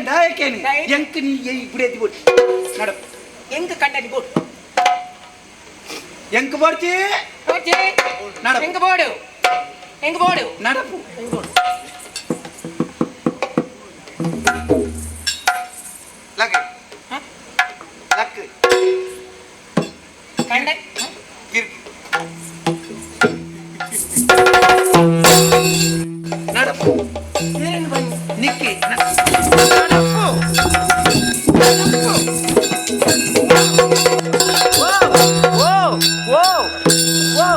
ದಾಯಕೇನೆ ಎಂಕ್ ನೀ ಬುಡೇತಿ ಬೋಟ್ ನಡಪು ಎಂಕ್ ಕಂಡನಿ ಬೋಡು ಎಂಕ್ ಬೋಡ್ಚಿ ಬೋಡ್ಚಿ ನಡಪು. ಎಂಕ್ ಬೋಡು ಎಂಕ್ ಬೋಡು ನಡಪು ಎಂಕ್ ಬೋಡು ಲಕ್ ಹ? ಲಕ್ ಕಂಡ ತಿರ್ಗಿ ನಡಪು ಏನು ಬನ್ನಿ ನಿಕ್ಕಿ ನಡಪು ನಡಪು ಓ ಓ ಓ ಓ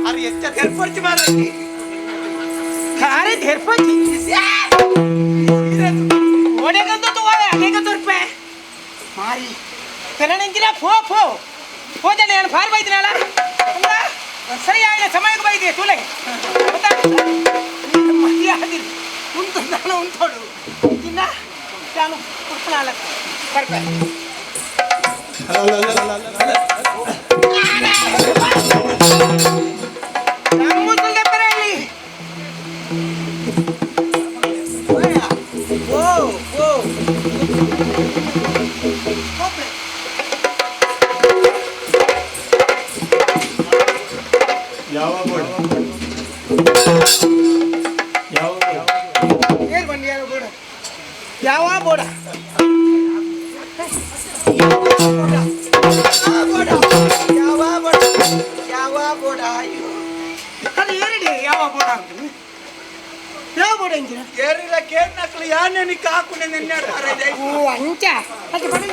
ಅರೆ ಎಚ್ಚ ತೆರ್ಪಡ್ತಿ ಮಾರಾಯ್ತಿ ಅರೆ ಧೆರ್ಪಚ್ಚಿ ಓಡೆಗಂದು ತೂವ ಅನೇಕ ತುರ್ಪೆ ಮಾರಿ ತೆನಣಂಜಿನ ಫೋ ಫೋ ಹೋದನೆ ನಾನು ಫಾರ್ ಬೈದಿನಲ್ಲ ಅಲ್ಲ ಸರಿ ಆಯ್ಲ ಸಮಯಕ್ಕೆ ಬೈದಿ ತುಲೆ ಗೊತ್ತಾ ಮರ್ಯಾದೆ ಉಂಟು ನಾನು ಉಂಟೋಡು ತಿನ್ನ ನಾನು ಕುಡ್ಪನಾಲ ಬರ್ಪೆ ನಮ್ಮ ಇಲ್ಲಿ ಓ ಓ ಹೋಗ್ಲೆ. ಯಾವ ಬೋರ್ಡ್ ಯಾವ ಏರ್ ಬನ್ನಿ ಯಾವ ಬೋಡ ಯಾವ ಬೋಡ ಬೋಡ ಯಾವ ಬೋಡ ಯಾವ ಬೋಡ ಅಯ್ಯೋ ಅದು ಏರಿಡಿ ಯಾವ ಬೋಡ ಅಂತ ಯಾವ ಬೋಡ ಇಂಜಿನ ಏರಿಲ್ಲ ಕೇಳ್ನಕ್ಲು ಯಾನೆ ನಿಕ್ಕ ಹಾಕುನೆ ನಿನ್ನೆ ಓ ಅಂಚ ಅದು ಬಡ